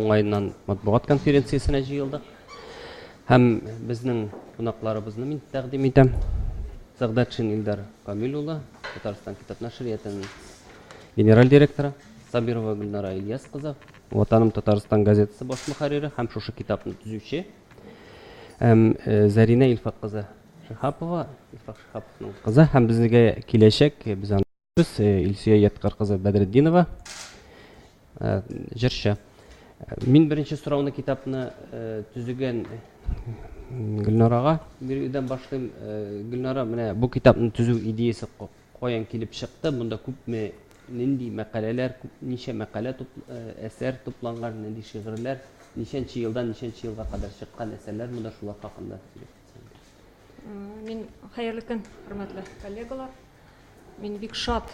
уңаеннан матбугат конференциясенә җыелдык. Һәм безнең кунакларыбызны мин тәкъдим итәм. Сәгъдәтшин Илдар Камил улы, Татарстан китап нәшриятының генераль директоры, Сабирова Гөлнара Ильяс кызы, Ватаным Татарстан газетасы баш мөхәррире һәм шушы китапны төзүче. Һәм Зәринә Илфак кызы Шиһапова, Илфак Шиһаповның кызы һәм безгә киләчәк, без аны без Илсөя Ядкар кызы Бәдретдинова, җырчы. Мин беренче сорауны китапны төзегән Гөлнарага бирүдән башлыйм. Гөлнара, менә бу китапны төзү идеясе каян килеп чыкты? Монда күпме нинди мәкаләләр, күп ничә мәкалә туп, әсәр тупланган, нинди шигырьләр, ничәнче елдан ничәнче елга кадәр чыккан әсәрләр монда шулар хакында сөйләп китсәң. Мин хәерле көн, хөрмәтле коллегалар. Мин бик шат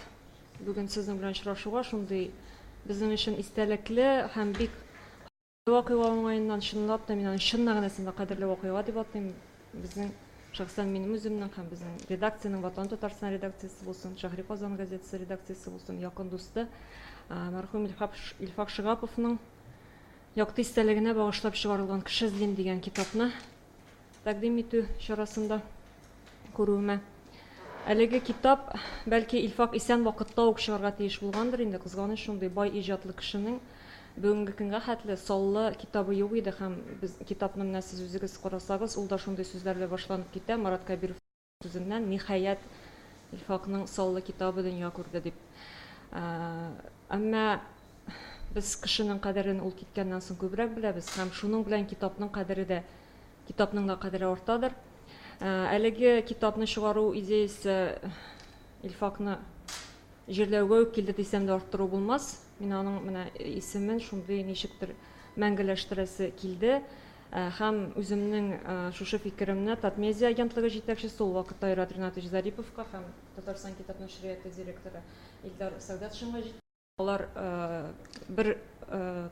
бүген сезнең белән очрашуга, шундый безнең өчен истәлекле һәм бик вакыйга уңаеннан чынлап та мин аны чын мәгънәсендә кадерле вакыйга дип атыйм. Безнең шәхсән минем үземнең һәм безнең редакциянең Ватан Татарстан редакциясе булсын, Шәһри Казан газетасы редакциясе булсын, якын дусты мәрхүм Илфак Шиһаповның якты истәлегенә багышлап чыгарылган Кеше эзлим дигән китапны тәкъдим итү чарасында күрүемә. Әлеге китап, бәлки, Илфак исән вакытта ук чыгарга тиеш булгандыр инде, кызганыч, шундый бай иҗатлы кешенең бүгенге көнгә хәтле саллы китабы юк иде һәм без китапны менә сез үзегез карасагыз, ул да шундый сүзләр белән башланып китә, Марат Кәбиров сүзеннән, ниһаять, Илфакның саллы китабы дөнья күрде дип. Әмма без кешенең кадерен ул киткәннән соң күбрәк беләбез һәм шуның белән китапның кадере дә китапның да кадере артадыр. Әлеге китапны чыгару идеясе Илфакны җирләүгә үк килде дисәм дә арттыру булмас. Мин аның менә исемен шундый ничектер мәңгеләштерәсе килде. Һәм үземнең шушы фикеремне Татмедиа агентлыгы җитәкчесе ул вакытта Айрат Ринатович Зариповка һәм Татарстан китап нәшрияты директоры Илдар Сәүдәтшинга җиткердем. Алар бер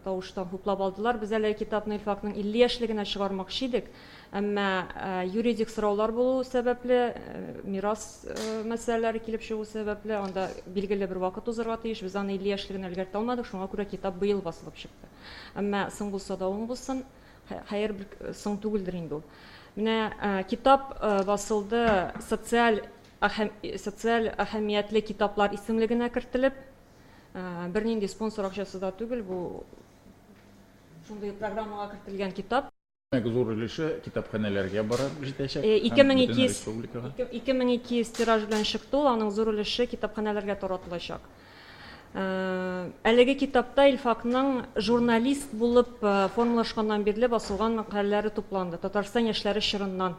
тавыштан хуплап алдылар. Без әлеге китапны Илфакның 50 яшьлегенә чыгармакчы идек. Әмма юридик сораулар булу сәбәпле, мирас мәсьәләләре килеп чыгу сәбәпле, анда билгеле бер вакыт узарга тиеш. Без аны 50 яшьлегенә өлгертә алмадык, шуңа күрә китап быел басылып чыкты. Әмма соң булса да уң булсын, хәер, соң түгелдер инде ул. Менә китап басылды социаль социаль әһәмиятле китаплар исемлегенә кертелеп, бернинди спонсор акчасы да түгел, бу шундый программага кертелгән китап. Зур өлеше китапханәләргә барып җитәчәк. 2200 2200 тираж белән чыкты ул, аның зур өлеше китапханәләргә таратылачак. Әлеге китапта Илфакның журналист булып формалашканнан бирле басылган мәкаләләре тупланды. Татарстан яшьләре чорыннан.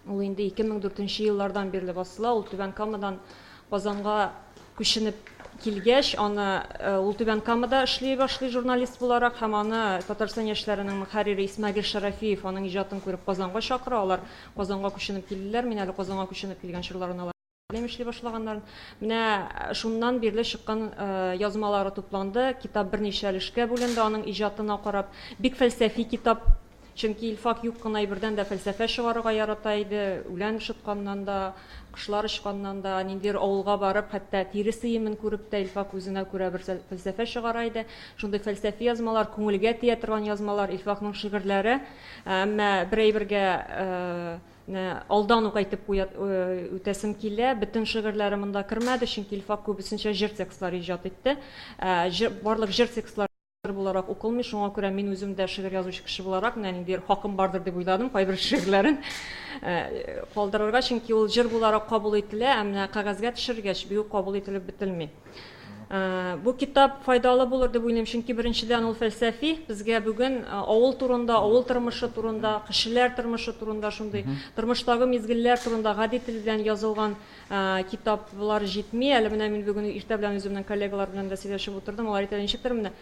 Ул инде 2004 еллардан бирле басыла. Ул Түбән Камадан Казанга күченеп килгәч, аны ул Түбән Камада эшли башлый журналист буларак һәм аны Татарстан яшьләренең мөхәррире Исмәгыйль Шәрәфиев аның иҗатын күреп Казанга чакыра. Алар Казанга күченеп килделәр. Мин әле Казанга күченеп килгән чорларын алар белән эшли башлаганнарын. Менә шуннан бирле чыккан язмалары тупланды. Китап берничә өлешкә бүленде аның иҗатына карап. Бик фәлсәфи китап. Чөнки Илфак юк кына әйбердән дә фәлсәфә чыгарырга ярата иде. Үлән шытканнан да, кошлар очканнан да, ниндидер авылга барып, хәтта тире сыемен күреп тә Илфак үзенә күрә бер фәлсәфә чыгара иде. Шундый фәлсәфи язмалар, күңелгә тия торган язмалар, Илфакның шигырьләре. Әмма бер әйбергә алдан ук әйтеп куя үтәсем килә, бөтен шигырьләре монда кермәде, чөнки Илфак күбесенчә җыр текстлары иҗат итте. Барлык җыр текстлары буларак укылмый, шуңа күрә мин үзем дә шигырь язучы кеше буларак, менә ниндидер хакым бардыр дип уйладым, кайбер шигырьләрен калдырырга, чөнки ул җыр буларак кабул ителә, ә менә кәгазьгә төшергәч, бик үк кабул ителеп бетелми. Бу китап файдалы булыр дип уйлыйм, чөнки беренчедән ул фәлсәфи, безгә бүген авыл турында, авыл тормышы турында, кешеләр тормышы турында шундый тормыштагы мизгелләр турында гади тел белән язылган китаплар җитми. Әле менә мин бүген иртә белән үземнең коллегалар белән дә сөйләшеп утырдым. Алар әйтә, ничектер менә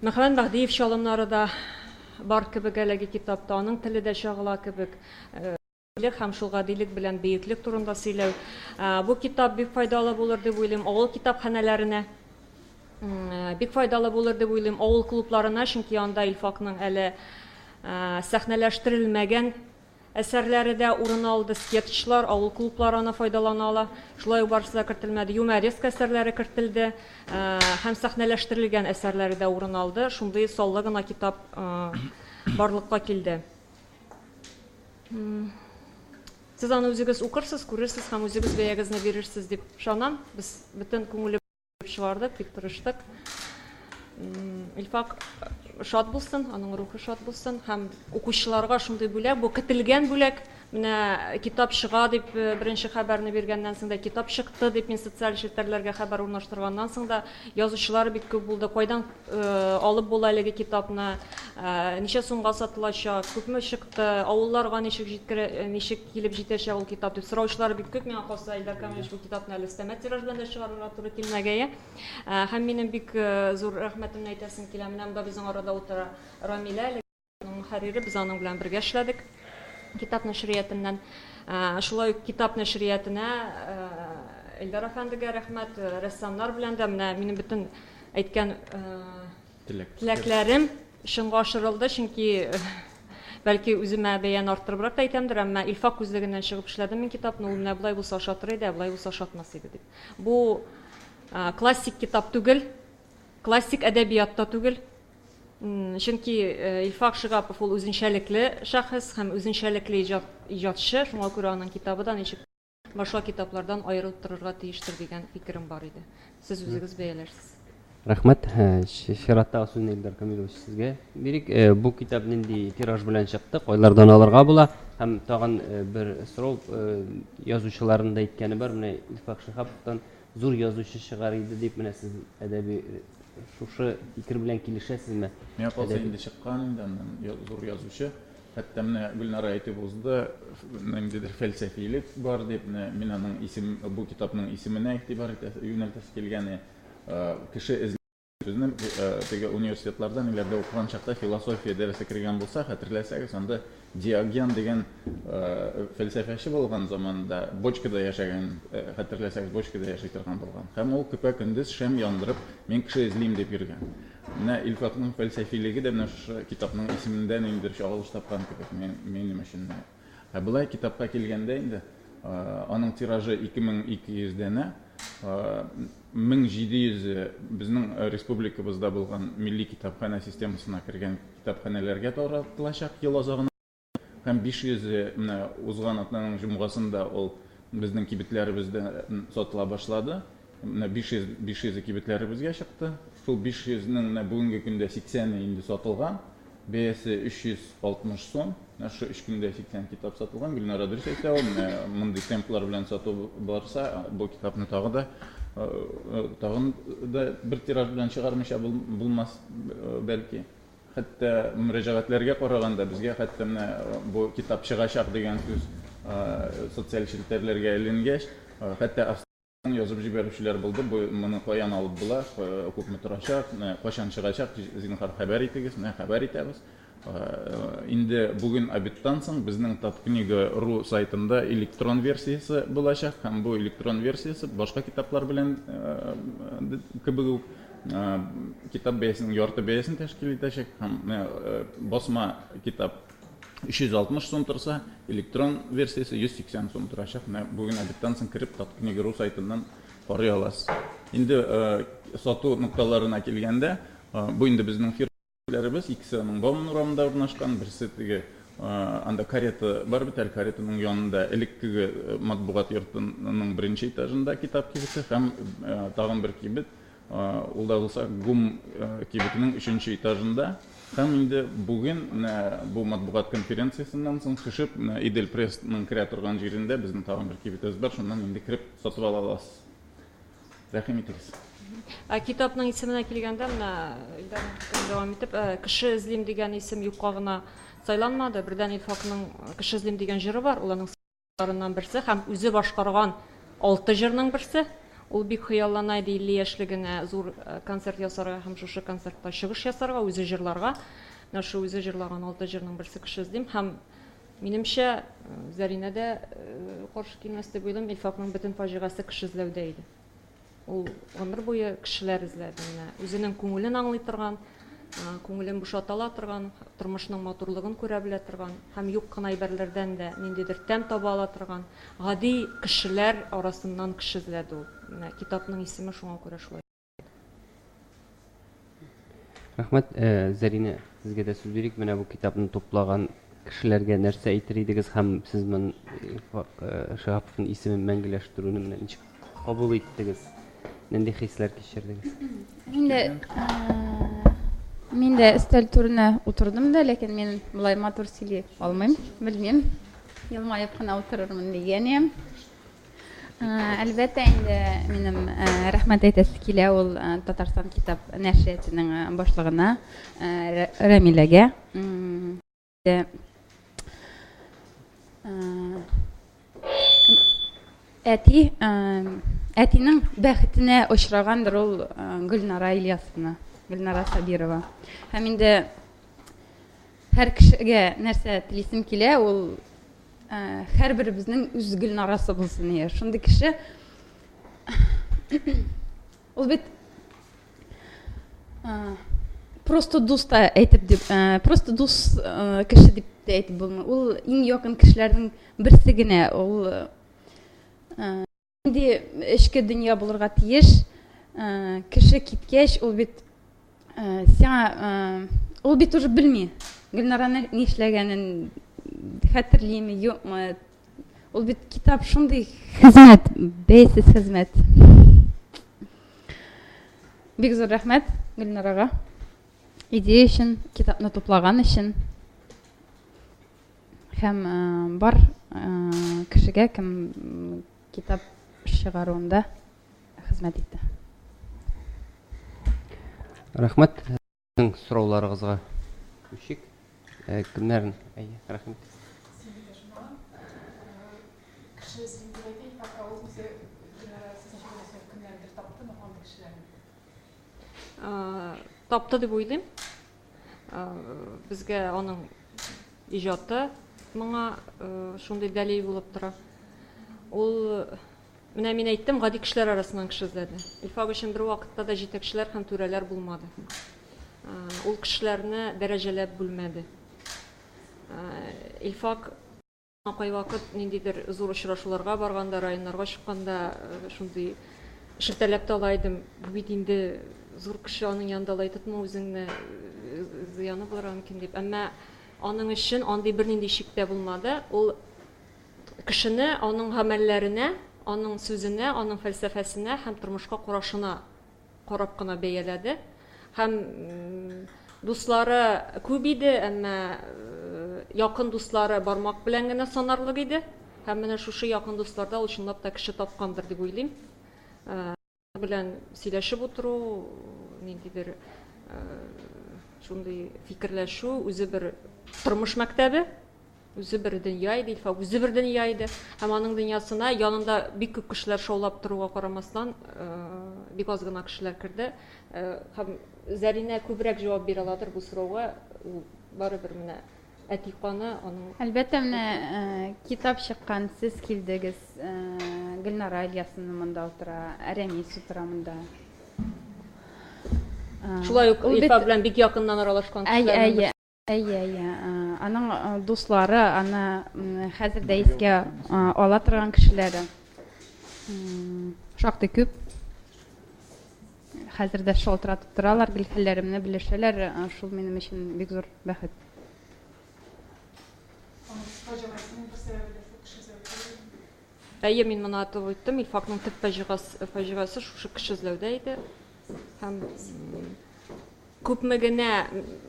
Мөхәммәт Мәһдиев чалымнары да бар кебек әлеге китапта, аның теле дә чагыла кебек. Һәм шул гадилек белән бөеклек турында сөйләү. Бу китап бик файдалы булыр дип уйлыйм авыл китапханәләренә. Бик файдалы булыр дип уйлыйм авыл клубларына, чөнки анда Илфакның әле сәхнәләштерелмәгән әсәрләре дә урын алды, скетчлар, авыл клублары аны файдалана ала. Шулай ук барысы да кертелмәде. Юмореска әсәрләре кертелде һәм сәхнәләштерелгән әсәрләре дә урын алды. Шундый саллы гына китап барлыкка килде. Сез аны үзегез укырсыз, күрерсез һәм үзегез бәягезне бирерсез дип ышанам. Без бөтен күңеле чыгардык, бик тырыштык. Илфак шат булсын, аның рухы шат булсын һәм укучыларга шундый бүләк, бу көтелгән бүләк. Менә китап чыга дип беренче хәбәрне биргәннән соң да, китап чыкты дип мин социаль челтәрләргә хәбәр урнаштырганнан соң да язучылар бик күп булды. Кайдан алып була әлеге китапны, ничә сумга сатылачак, күпме чыкты, авылларга ничек җиткерә, ничек килеп җитәчәк ул китап дип сораучылар бик күп. Миңа калса, Илдар Камилевич бу китапны әле өстәмә тираж белән дә чыгарырга туры килмәгәе. Һәм минем бик зур рәхмәтемне әйтәсем килә. Менә монда безнең арада утыра Рамилә, әлеге мөхәррире, без аның белән бергә эшләдек китап нәшриятеннән. Шулай ук китап нәшриятенә Илдар әфәндегә рәхмәт, рәссамнар белән дә менә минем бөтен әйткән теләкләрем чынга ашырылды, чөнки бәлки үземә бәяне арттырыбрак та әйтәмдер, әмма Илфак күзлегеннән чыгып эшләдем мин китапны, ул менә болай булса ошатыр иде, ә болай булса ошатмас иде дип. Бу классик китап түгел, классик әдәбият та түгел. Чөнки Илфак Шигапов ул үзенчәлекле шәхес һәм үзенчәлекле иҗат, иҗатчы, шуңа күрә аның китабы да ничек башка китаплардан аерылып торырга тиештер дигән фикерем бар иде. Сез үзегез бәяләрсез. Рәхмәт. Чираттагы сүзне Илдар Камилович сезгә бирик. Бу китап нинди тираж белән чыкты, кайлардан алырга була? Һәм тагын бер сорау, язучыларның да әйткәне бар, менә Илфак Шиһаповтан зур язучы чыгар иде дип, менә сез әдәби шушы фикер белән килешәсезме? Миңа калса инде чыккан инде аннан зур язучы. Хәтта менә Гөлнара әйтеп узды, ниндидер фәлсәфилек бар дип, менә мин аның исем, бу китапның исеменә игътибар итәсе, юнәлтәсе килгәне, кеше эзли сүзне теге университетларда ниләрдә укыган чакта философия дәресе кергән булса, хәтерләсәгез, анда Диоген дигән фәлсәфәче булган заманында, бочкада яшәгән, хәтерләсәгез, бочкада яши торган булган. Һәм ул көпә-көндез шәм яндырып, мин кеше эзлим дип йөргән. Менә Илфакның фәлсәфилеге дә менә шушы китапның исемендә ниндидер чагылыш тапкан кебек минем өчен. Ә болай китапка килгәндә инде, аның тиражы 2200 данә, 1700-е безнең республикабызда булган милли китапханә системасына кергән китапханәләргә таратылачак ел азагына һәм 500-е менә узган атнаның җомгасында ул безнең кибетләребездә сатыла башлады. Менә 500 500-е кибетләребезгә чыкты. Шул 500-нең менә бүгенге көндә 80-е инде сатылган. Бәясе 360 сум. Менә шушы өч көндә 80 китап сатылган. Гөлнара дөрес әйтә ул. Менә мондый темплар белән сату барса, бу китапны тагы да тагын да бер тираж белән чыгармыйча булмас бәлки. Хәтта мөрәҗәгатьләргә караганда безгә хәтта менә бу китап чыгачак дигән сүз социаль челтәрләргә эленгәч, хәтта язып җибәрүчеләр булды. Бу моны каян алып була, күпме торачак, кайчан чыгачак, зинһар хәбәр итегез, менә хәбәр итәбез. Инде бүген обедтан соң безнең Таткнига.ру сайтында электрон версиясе булачак һәм бу электрон версиясе башка китаплар белән кебек үк китап бәясенең ярты бәясен тәшкил итәчәк һәм басма китап 360 сум торса, электрон версиясе 180 сум торачак. Менә бүген обедтан соң кереп Таткнига.ру сайтыннан карый аласыз. Инде сату нокталарына килгәндә, бу инде безнең фирмаларыбыз, икесе аның Бауман урамында урнашкан, берсе теге анда карета бар бит әле, каретаның янында элеккеге матбугат йортының беренче этажында китап кибете һәм тагын бер кибет. Ул да булса ГУМ кибетенең өченче этажында. Һәм инде бүген менә бу матбугат конференциясеннән соң төшеп, менә Идел Прессның керә торган җирендә безнең тагын бер кибетебез бар, шуннан инде кереп сатып ала аласыз. Рәхим итегез. Ә китапның исеменә килгәндә, менә Илдарның фикерен дәвам итеп, Кеше эзлим дигән исем юкка гына сайланмады. Бердән Илфакның Кеше эзлим дигән җыры бар, ул аның Ларыннан берсе һәм үзе башкарган алты җырның берсе. Ул бик хыяллана иде 50 яшьлегенә зур концерт ясарга һәм шушы концертта чыгыш ясарга, үзе җырларга. Менә шул үзе җырлаган алты җырның берсе Кеше эзлим һәм минемчә, Зәринә дә каршы килмәс дип уйлыйм, Илфакның бөтен фаҗигасе кеше эзләүдә иде. Ул гомер буе кешеләр эзләде менә. Үзенең күңелен аңлый торган, Күңелен бушата ала торган, тормышның матурлыгын күрә белә торган һәм юк кына әйберләрдән дә ниндидер тәм таба ала торган гади кешеләр арасыннан кеше эзләде ул. Менә китапның исеме шуңа күрә шулай. Рәхмәт, Зәринә, сезгә дә сүз бирик. Менә бу китапны туплаган кешеләргә нәрсә әйтер идегез һәм сез моны Илфак Шиһаповның исемен мәңгеләштерүне менә ничек кабул иттегез? Нинди хисләр кичердегез? Мин дә мин дә өстәл түренә утырдым да, ләкин мин болай матур сөйли алмыйм, белмим. Елмаеп кына утырырмын дигән идем. Әлбәттә инде минем рәхмәт әйтәсе килә ул Татарстан китап нәшриятының башлыгына Рәмиләгә. Әти, әтинең бәхетенә очрагандыр ул Гөлнара Ильясовна, Гөлнара Сабирова. Һәм инде һәр кешегә нәрсә телисем килә, ул һәрберебезнең үз Гөлнарасы булсын. Шундый кеше ул бит просто дус та әйтеп дип, просто дус кеше дип тә әйтеп булмый. Ул иң якын кешеләрнең берсе генә. Ул нинди эчке дөнья булырга тиеш. Кеше киткәч, ул бит сиңа ул бит уже белми. Гөлнараны нишләгәнен хәтерлиме, юкмы. Ул бит китап шундый хезмәт, бәясез хезмәт. Бик зур рәхмәт Гөлнарага. Идея өчен, китапны туплаган өчен. Һәм бар кешегә, кем китап чыгаруында хезмәт итте. Рәхмәт. Сезнең сорауларыгызга күчик. Кемнәрен? Әйе, рәхмәт. Кеше эзлим дип әйтә, Илфак, ә ул үзе сезнеңчә нәрсә кемнәрдер таптымы андый кешеләрне? Тапты дип уйлыйм. Безгә аның иҗаты моңа шундый дәлил булып тора. Ул Менә мин әйттем, гади кешеләр арасыннан кеше эзләде. Илфак өчен бер вакытта да җитәкчеләр һәм түрәләр булмады. Ул кешеләрне дәрәҗәләп бүлмәде. Илфак кайвакыт ниндидер зур очрашуларга барганда, районнарга чыкканда шундый шелтәләп тә ала идем. Бу бит инде зур кеше, аның янында алай тотма үзеңне, зыяны булырга мөмкин дип. Әмма аның өчен андый бернинди шик тә булмады. Ул кешене аның гамәлләренә, аның сүзенә, аның фәлсәфәсенә һәм тормышка карашына карап кына бәяләде. Һәм дуслары күп иде, әмма якын дуслары бармак белән генә санарлык иде. Һәм менә шушы якын дусларда ул чынлап та кеше тапкандыр дип уйлыйм. Белән сөйләшеп утыру, ниндидер шундый фикерләшү, үзе бер тормыш мәктәбе, үзе бер дөнья иде, Илфак үзе бер дөнья иде. Һәм аның дөньясына янында бик күп кешеләр шаулап торуга карамастан, бик аз гына кешеләр керде. Һәм Зәринә күбрәк җавап бирә аладыр бу сорауга. Ул барыбер менә әти каны аның. Әлбәттә, менә китап чыккан, сез килдегез, Гөлнара Ильясовна монда утыра, Рәмис утыра монда. Шулай ук Илфак белән бик якыннан аралашкан кешеләрнең берсе. Әйе, әйе. Аның дуслары, аны хәзер дә искә ала торган кешеләре шактый күп. Хәзер дә шалтыратып торалар, гел хәлләремне белешәләр. Шул минем өчен бик зур бәхет. Әйе, мин моны атап үттем. Илфакның төп фаҗигасы, фаҗигасы шушы кеше эзләүдә иде. Һәм күпме генә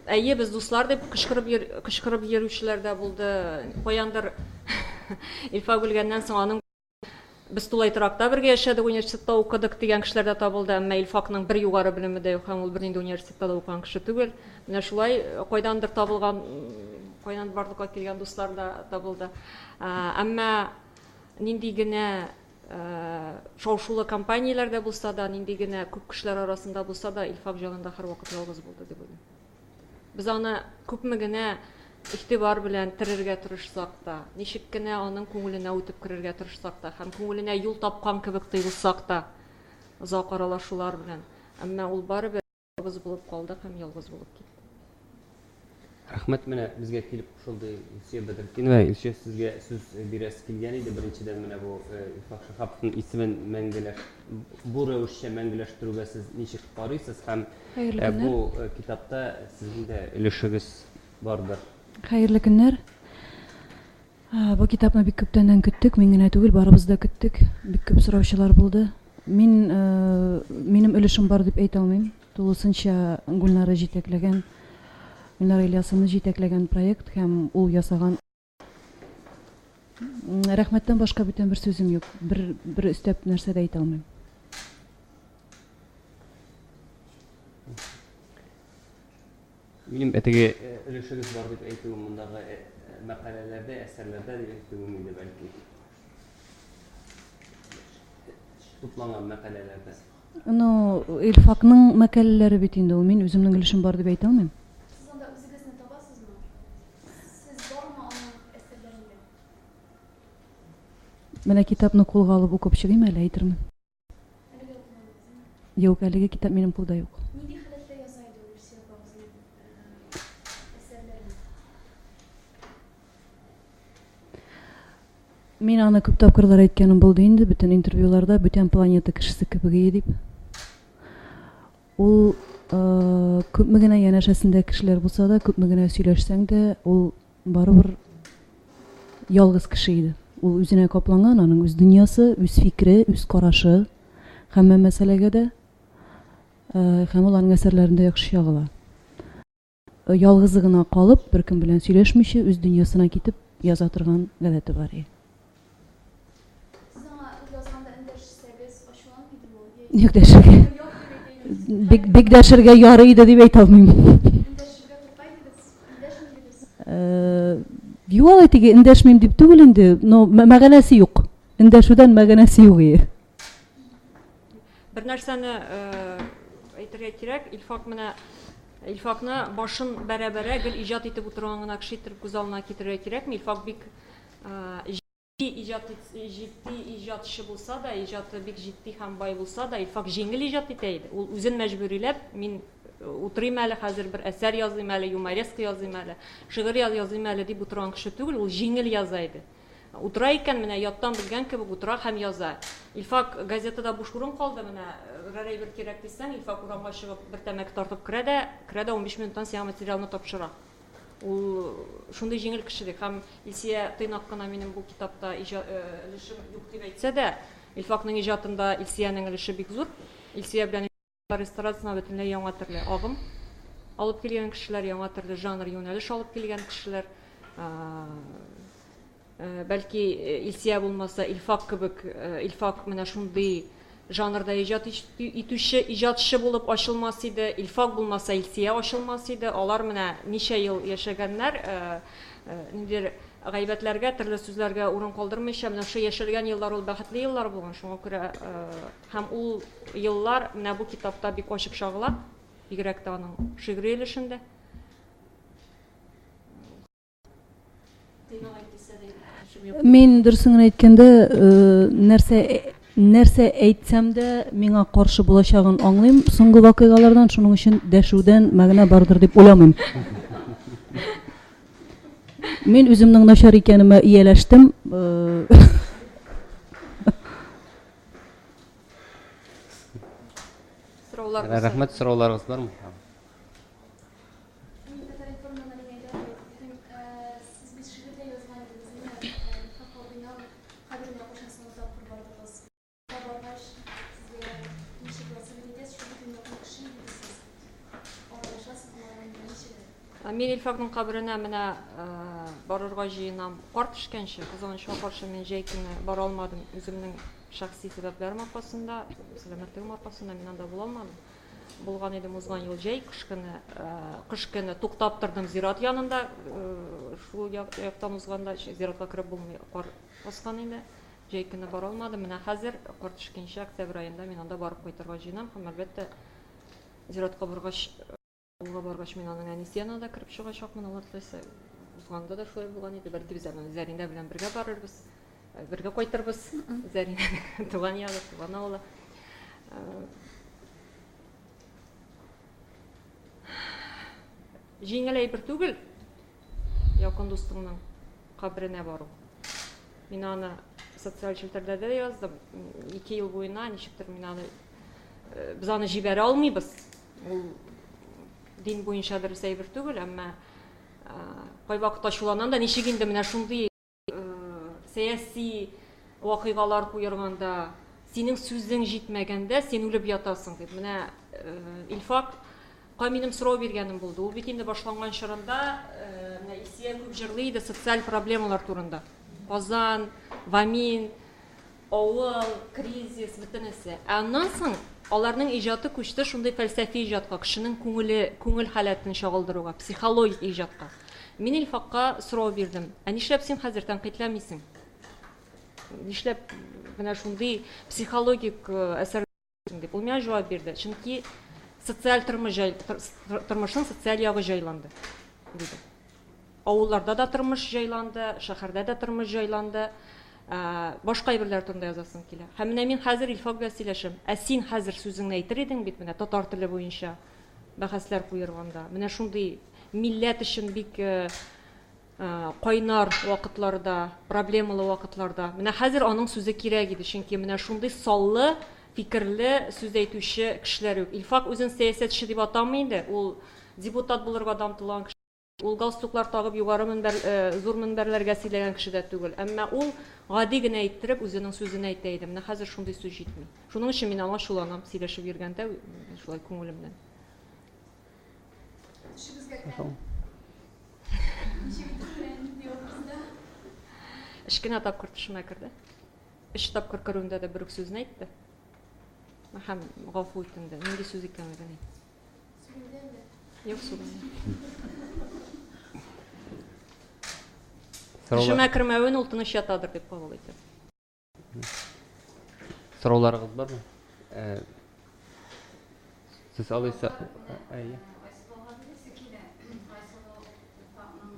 әйе, без дуслар дип кычкырып йөр, кычкырып йөрүчеләр дә булды. Каяндыр Илфак үлгәннән соң аның без тулай торакта бергә яшәдек, университетта укыдык дигән кешеләр дә табылды. Әмма Илфакның бер югары белеме дә юк һәм ул бернинди университетта да укыган кеше түгел. Менә шулай кайдандыр табылган, кайдан барлыкка килгән дуслар да табылды. Әмма нинди генә шау-шулы компанияләрдә булса да, нинди генә күп кешеләр арасында булса да, Илфак җанында һәрвакыт ялгыз булды дип уйлыйм. Без аны күпме генә игътибар белән терергә тырышсак та, ничек кенә аның күңеленә үтеп керергә тырышсак та һәм күңеленә юл тапкан кебек тоелсак та, озак аралашулар белән, әмма ул барыбер ялгыз булып калды һәм ялгыз булып китте. Рәхмәт, менә безгә килеп кушылды Илсөя Бәдретдинова. Илсөя, сезгә сүз бирәсе килгән иде. Беренчедән, менә бу Илфак Шиһаповның исемен мәңгеләш бу рәвешчә мәңгеләштерүгә сез ничек карыйсыз һәм Хәерле көннәр. бу китапта сезнең дә өлешегез бардыр. Хәерле көннәр. Бу китапны бик күптәннән көттек, мин генә түгел, барыбыз да көттек. Бик күп сораучылар булды. Мин минем өлешем бар дип әйтә алмыйм. Тулысынча Гөлнара җитәкләгән, Гөлнара Ильясовна җитәкләгән проект һәм ул ясаган рәхмәттән башка бүтән бер сүзем юк. Бер, бер өстәп нәрсә дә әйтә алмыйм. Минем теге өлешегез бар дип әйтүем мондагы мәкаләләрдә, әсәрләрдә дип әйтүем иде бәлки. Тупланган мәкаләләрдә. Ну, Илфакның мәкаләләре бит инде ул. Мин үземнең өлешем бар дип әйтә алмыйм. Сез анда үзегезне табасызмы? Сез бармы аның әсәрләрендә? Менә китапны кулга алып укып чыгыйм әле, әйтермен. Әлегә укымадыгыз, Юк, әлеге китап минем кулда юк. Нинди халәттә яза иде ул Илсөя апа үзенең әсәрләрен? Мин аны күп тапкырлар әйткәнем булды инде, бөтен интервьюларда, бүтән планета кешесе кебек ие дип. Ул күпме генә янәшәсендә кешеләр булса да, күпме генә сөйләшсәң дә, ул барыбер ялгыз кеше иде. Ул үзенә капланган, аның үз дөньясы, үз фикере, үз карашы һәммә мәсьәләгә дә. Һәм ул аның әсәрләрендә яхшы чагыла. Ялгызы гына калып, беркем белән сөйләшмичә, үз дөньясына китеп яза торган гадәте бар иде. Сез аңа язганда эндәшсәгез, ачуланмый идеме ул? Юк, дәшергә. Бик, бик дәшергә ярый иде дип әйтә алмыйм. Эндәшергә курка идегез? Эндәшми идегез? Юк, алай теге эндәшмим дип түгел инде, но мәгънәсе юк. Эндәшүдән мәгънәсе юк ие. Бер нәрсәне әйтергә кирәк, Илфак менә Илфакны башын бәрә-бәрә гел иҗат итеп утырган гына кеше итеп күз алдына китерергә кирәкми. Илфак бик җитди иҗат җитди иҗатчы булса да, иҗаты бик җитди һәм бай булса да, Илфак җиңел иҗат итә иде. Ул үзен мәҗбүриләп, мин утырыйм әле хәзер бер әсәр языйм әле, юмореска языйм әле, шигырь языйм әле дип утырган кеше түгел, ул җиңел яза иде. Утыра икән, менә яттан белгән кебек утыра һәм яза. Илфак, газетада буш урын калды, менә берәр әйбер кирәк дисәң, Илфак урамга чыгып бер тәмәке тартып керә дә, керә дә 15 минуттан сиңа материалны тапшыра. Ул шундый җиңел кеше ди. Һәм Илсия тыйнак кына минем бу китапта өлешем юк дип әйтсә дә, Илфакның иҗатында Илсиянең өлеше бик зур. Илсия белән Ресторацияна бөтенләй яңа төрле агым алып килгән кешеләр, яңа төрле жанр, юнәлеш алып килгән кешеләр. Бәлки Илсия булмаса, Илфак кебек, Илфак менә шундый жанрда иҗат итүче иҗатчы булып ачылмас иде. Илфак булмаса, Илсия ачылмас иде. Алар менә ничә ел яшәгәннәр, ниндидер гайбәтләргә, төрле сүзләргә урын калдырмыйча, менә шушы яшәлгән еллар ул бәхетле еллар булган. Шуңа күрә Һәм ул еллар менә бу китапта бик ачык чагыла, бигрәк тә аның шигъри өлешендә. Мин дөресен генә әйткәндә, нәрсә нәрсә әйтсәм дә, миңа каршы булачагын аңлыйм соңгы вакыйгалардан, шуның өчен дәшүдән мәгънә бардыр дип уйламыйм. Мин үземнең начар икәнемә ияләштем. Сораулар булса. Рәхмәт, сорауларыгыз бармы? Мин Татар-информнан Алинә Айдарова. Сез бит шигырь дә язган идегез, әйме? Илфак абыйның каберенә кайчан соңгы тапкыр бардыгыз? Анда баргач, сезгә ничек вәсыять итәсез? Шул бит инде якын кеше иде сез. Аралашасызмы аның белән ничек? Мин Илфакның каберенә менә барырга җыенам. Кар төшкәнче, кызганычка каршы, мин җәй көне бара алмадым. Үземнең шәхси сәбәпләрем аркасында, сәламәтлегем аркасында мин анда була алмадым. Булган идем узган ел җәй, кыш көне, кыш көне туктап тордым зират янында, шул яктан узганда зиратка кереп булмый, кар баскан иде. Җәй көне бара алмадым. Менә хәзер кар төшкәнче, октябрь аенда мин анда барып кайтырга җыенам һәм, әлбәттә, зиратка баргач, Авылга баргач, мин аның әнисе янына да кереп чыгачакмын, Алла теләсә. Узганда да шулай булган иде. Бәлки без аның Зәринә белән бергә барырбыз, бергә кайтырбыз. Зәринә туган ягы, туган авылы. Җиңел әйбер түгел. Якын дустыңның каберенә бару. Мин аны социаль челтәрләрдә дә яздым. 2 ел буена ничектер мин аны без аны җибәрә алмыйбыз. Ул дин буенча дөрес әйбер түгел, әмма кайвакыт ачуланам да, ничек инде менә шундый сәяси вакыйгалар куерганда, синең сүзең җитмәгәндә, син үлеп ятасың дип. Менә Илфакка минем сорау биргәнем булды. Ул бит инде башланган чорында менә Илсөя күп җырлый иде социаль проблемалар турында. Казан, Вамин, авыл, кризис, бөтенесе. Ә аннан соң аларның иҗаты күчте шундый фәлсәфи иҗатка, кешенең күңеле, күңел халәтен чагылдыруга, психологик иҗатка. Мин Илфакка сорау бирдем. Ә нишләп син хәзер тәнкыйтьләмисең? Нишләп менә шундый психологик әсәр дип? Ул миңа җавап бирде. Чөнки социаль тормыш җай, тормышның социаль ягы җайланды, диде. Авылларда да тормыш җайланды, шәһәрдә дә тормыш җайланды. Башка әйберләр турында язасым килә. Һәм менә мин хәзер Илфак белән сөйләшәм. Ә син хәзер сүзеңне әйтер идең бит менә татар теле буенча бәхәсләр куерганда. Менә шундый милләт өчен бик кайнар вакытларда, проблемалы вакытларда. Менә хәзер аның сүзе кирәк иде, чөнки менә шундый саллы фикерле сүз әйтүче кешеләр юк. Илфак үзен сәясәтче дип атамый инде, ул депутат булырга да омтылган кеше. Ул галстуклар тагып югары мөнбәр, зур мөнбәрләргә сөйләгән кеше дә түгел. Әмма ул гади генә иттереп үзенең сүзен әйтә иде. Менә хәзер шундый сүз җитми. Шуның өчен мин аңа ачуланам, сөйләшеп йөргәндә шулай күңелемнән. Төшегезгә керә. Ничек итеп керә, нинди образда? Өч кенә тапкыр төшемә керде. Өч тапкыр керүендә дә бер үк сүзне әйтте. Һәм гафу үтенде. Нинди сүз икәнлеген әйтте. Сүгендеме? Юк, сүгенмәде. Төшемә кермәвен ул тыныч ятадыр дип кабул итәм. Сорауларыгыз бармы? Сез алайса, әйе.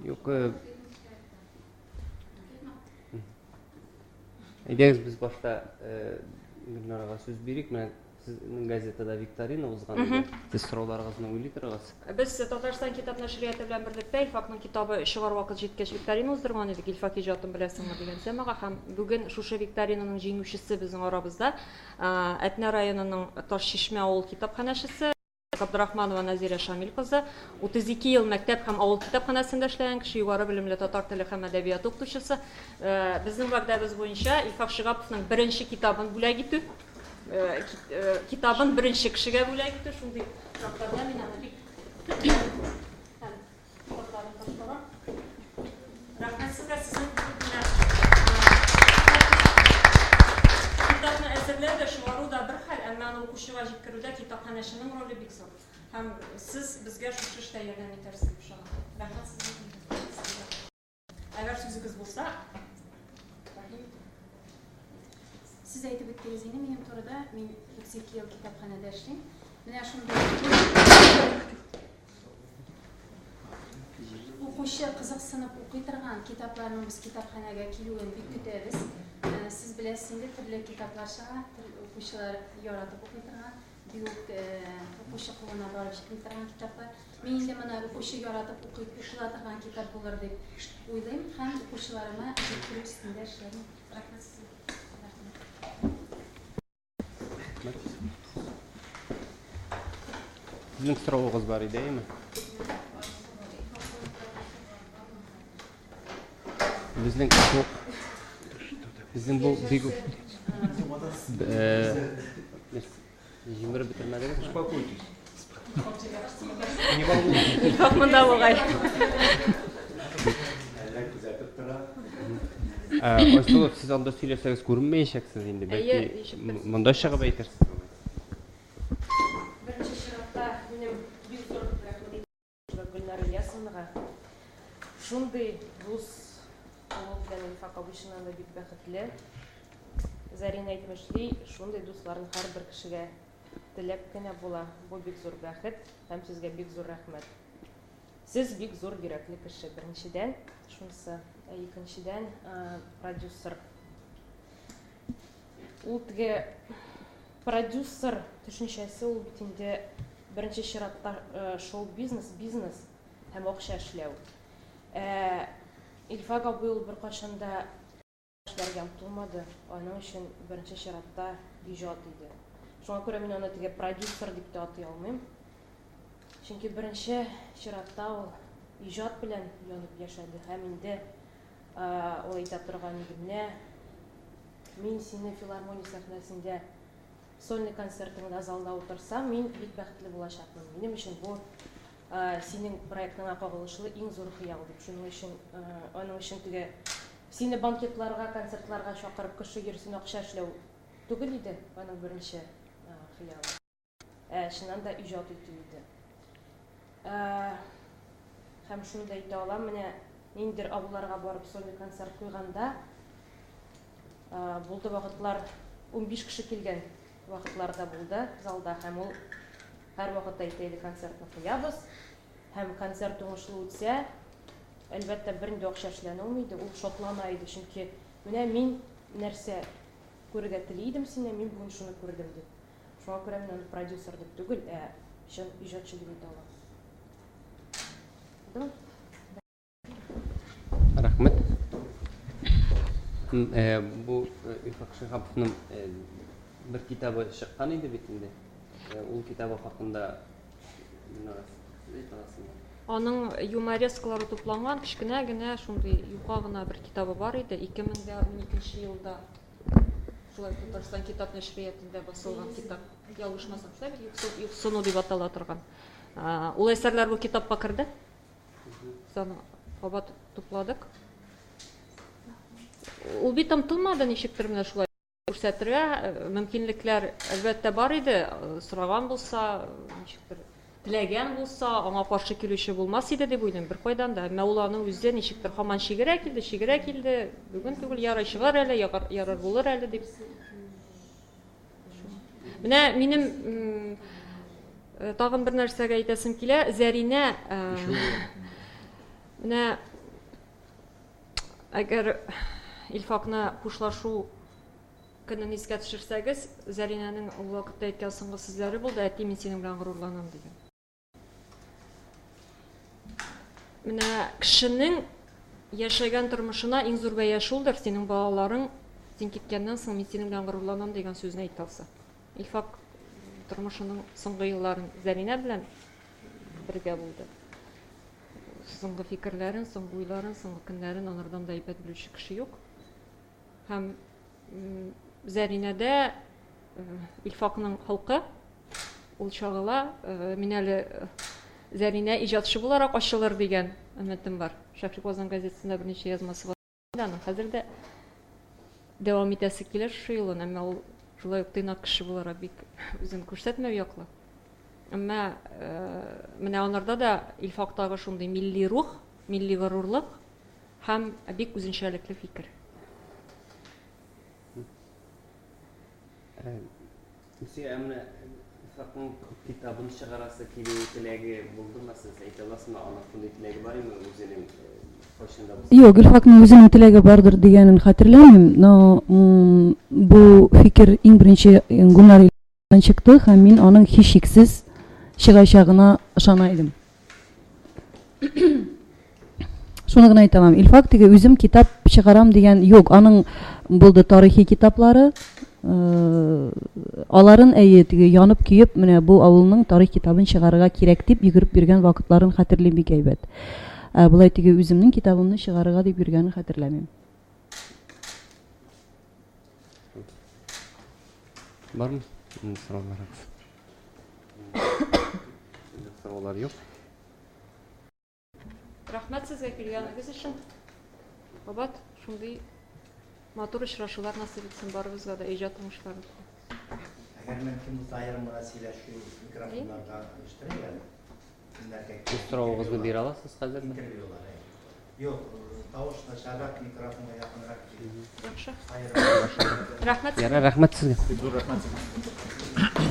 Юк, әйдәгез без башта Гөлнарага сүз бирик. Менә сезнең газетада викторина узган иде. Сез сорауларыгызны уйлый торыгыз. Без Татарстан китап нәшрияты белән берлектә Илфакның китабы чыгар вакыт җиткәч викторина уздырган идек. Илфак иҗатын беләсеңме дигән темага һәм бүген шушы викторинаның җиңүчесе безнең арабызда. Әтнә районының Ташчишмә авыл китапханәчесе Габдрахманова Назирә Шамил кызы, 32 ел мәктәп һәм авыл китапханәсендә эшләгән кеше, югары белемле татар теле һәм әдәбияты укытучысы. Безнең вәгъдәбез буенча Илфак Шиһаповның беренче китабын бүләк итү, китабын беренче кешегә бүләк итү, шундый шартларда мин аны бик һәм хатларын тапшырам. Рәхмәт сезгә, сезнең кебек менә китапны әзерләү дә, чыгару да бер хәл, әмма аны укучыга җиткерүдә китапханәченең роле бик зур. Һәм сез безгә шушы эштә ярдәм итәрсез дип ышанам. Рәхмәт сезгә. Әгәр сүзегез булса, рәхим итегез. Сез әйтеп үттегез инде минем турыда, мин 32 ел китапханәдә эшлим. Менә шундый укучы кызыксынып укый торган китапларның без китапханәгә килүен бик көтәбез. Сез беләсез инде, төрле китаплар чыга, укучылар яратып укый торган, бик үк укучы кулына барып җитми торган китаплар. Мин инде моны укучы яратып укый, укыла торган китап булыр дип уйлыйм һәм укучыларыма җиткерү өстендә эшләрмен. Рәхмәт сезгә. Рәхмәт. Сезнең соравыгыз бар иде, әйеме? Безнең юк. Безнең бу бик җимереп бетермәдегез. Успокойтесь. Не волнуйтесь. Илфак монда бугай. Әллә күзәтеп тора. Айсылу, сез анда сөйләсәгез күренмәячәксез инде. Әйе, Бәлки ничектер. монда чыгып әйтерсез. Беренче чиратта минем бик зур рәхмәт Гөлнара Ильясовнага. Шундый дус булу белән Илфак абый чыннан да бик бәхетле. Зарина әйтмешли, шундый дусларын һәрбер кешегә теләп кенә була. Бу бик зур бәхет һәм сезгә бик зур рәхмәт. Сез бик зур йөрәкле кеше, беренчедән, шунысы, ә икенчедән, продюсер. Ул теге продюсер төшенчәсе ул бит инде беренче чиратта шоу-бизнес, бизнес һәм акча эшләү. Ә Илфак абый ул беркайчан да эшләргә омтылмады, аның өчен беренче чиратта иҗат иде. Шуңа күрә мин аны теге продюсер дип тә атый алмыйм. Чөнки беренче чиратта ул иҗат белән янып яшәде һәм инде ул әйтә торган иде, менә мин сине филармония сәхнәсендә сольный концертыңда залда утырсам, мин бик бәхетле булачакмын. Минем өчен бу синең проектыңа кагылышлы иң зур хыял дип. Шуның өчен аның өчен теге сине банкетларга, концертларга чакырып кеше йөрсен, акча эшләү түгел иде аның беренче хыялы. Ә чыннан да иҗат итү иде. Һәм шуны да әйтә алам, менә ниндидер авылларга барып сольный концерт куйганда, булды вакытлар, 15 кеше килгән вакытлар да булды залда, һәм ул һәрвакыт әйтә иде, концертны куябыз, һәм концерт уңышлы үтсә, әлбәттә, бернинди акча эшләнелми иде, ул шатлана иде, чөнки менә мин нәрсә күрергә тели идем синнән, мин бүген шуны күрдем дип. Шуңа күрә мин аны продюсер дип түгел, ә чын иҗатчы дип әйтә алам. Булдымы? Рәхмәт. Бу Илфак Шиһаповның бер китабы чыккан иде бит инде. Ул китабы хакында Гөлнара, сез әйтә аласызмы? Аның юморескалары тупланган кечкенә генә шундый юка гына бер китабы бар иде. 2012 елда шулай Татарстан китап нәшриятында басылган китап. Ялгышмасам, шулай бит, Юксыну дип атала торган. Ул әсәрләр бу китапка керде. Без аны кабат тупладык. Ул бит омтылмады ничектер менә шулай күрсәтергә, мөмкинлекләр әлбәттә бар иде, сораган булса, ничектер теләгән булса, аңа каршы килүче булмас иде дип уйлыйм беркайдан да. Әмма ул аны үзе ничектер һаман чигерә килде, чигерә килде. Бүген түгел, ярый чыгар әле, ярар булыр әле дип. Менә минем тагын бер нәрсәгә әйтәсем килә. Зәринә, менә әгәр Илфакны хушлашу көнен искә төшерсәгез, Зәринәнең ул вакытта әйткән соңгы сүзләре булды, әти, мин синең белән горурланам, дигән. Менә кешенең яшәгән тормышына иң зур бәя шулдыр, синең балаларың син киткәннән соң мин синең белән горурланам дигән сүзне әйтә алса. Илфак тормышының соңгы елларын Зәринә белән бергә булды. Соңгы фикерләрен, соңгы уйларын, соңгы көннәрен анардан да әйбәт белүче кеше юк. Һәм Зәринәдә Илфакның холкы ул чагыла. Мин әле Зәринә иҗатчы буларак ачылыр дигән өметем бар. Шәһри Казан газетасында берничә язмасы бар. Аның хәзер дә дәвам итәсе килә шушы юлын, әмма ул шулай ук тыйнак кеше буларак бик үзен күрсәтмәү яклы. Әмма менә анарда да Илфактагы шундый милли рух, милли горурлык һәм бик үзенчәлекле фикер. Илсөя, ә менә Илфакның китабын чыгарасы килү теләге булдымы? Сез әйтә аласызмы, аның шундый теләге бар идеме үзенең кайчан да булса? Юк, Илфакның үзенең теләге бардыр дигәнен хәтерләмим, но бу фикер иң беренче Гөлнар чыкты һәм мин аның һичшиксез чыгачагына ышана идем. Шуны гына әйтә алам. Илфак теге үзем китап чыгарам дигән юк, аның булды тарихи китаплары. Аларын әйе теге янып көеп, менә бу авылның тарих китабын чыгарырга кирәк дип йөгереп йөргән вакытларын хәтерлим бик әйбәт. Ә болай теге үземнең китабымны чыгарырга дип йөргәнен хәтерләмим. Бармы сорауларыгыз? Сораулар юк. Рәхмәт сезгә килгәнегез өчен. Кабат шундый матур очрашулар насыйп итсен барыбызга да, иҗат уңышлары телим. Әгәр мөмкин булса, аерым гына сөйләшү микрофоннарга оештырыйк әле. Кемнәргә Үз соравыгызны бирә аласыз хәзер. Интервьюлар, әйе. Юк, тавыш начаррак, микрофонга якынрак килеп. Яхшы. Аерым. Рәхмәт. Ярар, рәхмәт сезгә. Бик зур рәхмәт сезгә.